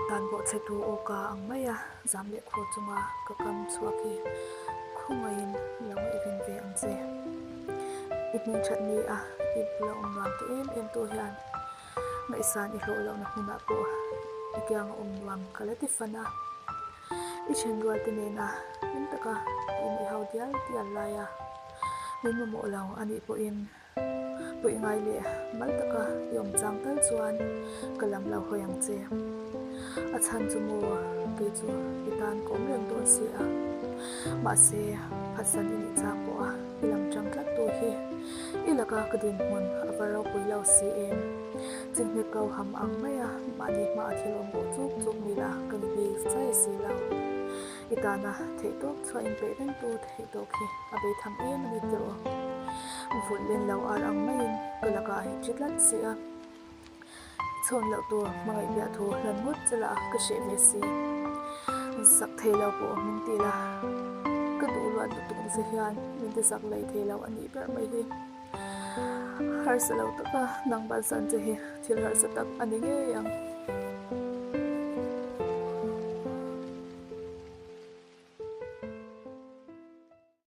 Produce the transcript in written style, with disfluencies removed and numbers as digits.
Dan bawhchhetu aw ka ang mai a, zam leh khur chunga ka kam chhuak hi khawngaihin lo ngaihven ve ang che. I hmingthat ni a, i bula awm nuam ti em em tu hian ngaihsan i hlawh lohna hmunah pawh i kianga awm nuam ka la ti fan a. I thenrual te nena hlim taka i nuih ho dial dial laia min mamawh lo a nih pawhin Puih ngai leh mal taka i awm chang tal chuan ka lam lo hawi ang che. A chhan chu maw kei chu i tan ka awm reng dawn si a. Mahse, phatsan i nih chang pawh a i lam tang tlat tur hi i laka ka dinhmun a va ropui lo si em. Chinghne ko ham ang maia mahni hma a thil awm bawh chuk chuk ni la ka ni bik chai si lo. I tana theihtawp chhuah inpeih rengtu theihtawk hi a bei tham em a ni tiraw? Vulh len lo ar ang maiin ka lakah hi thi tlat si a, i chhawn loh tur hmangaih biah thu hlan ngawt che lah ka hreh ve si. Zak thei lo pawh min ti la, ka duh luat lutuk nasa hian min ti zak lei thei lo a nih ber mai hi. Harsa lo taka nang bansan che hi thil harsa tak a ni ngei ang.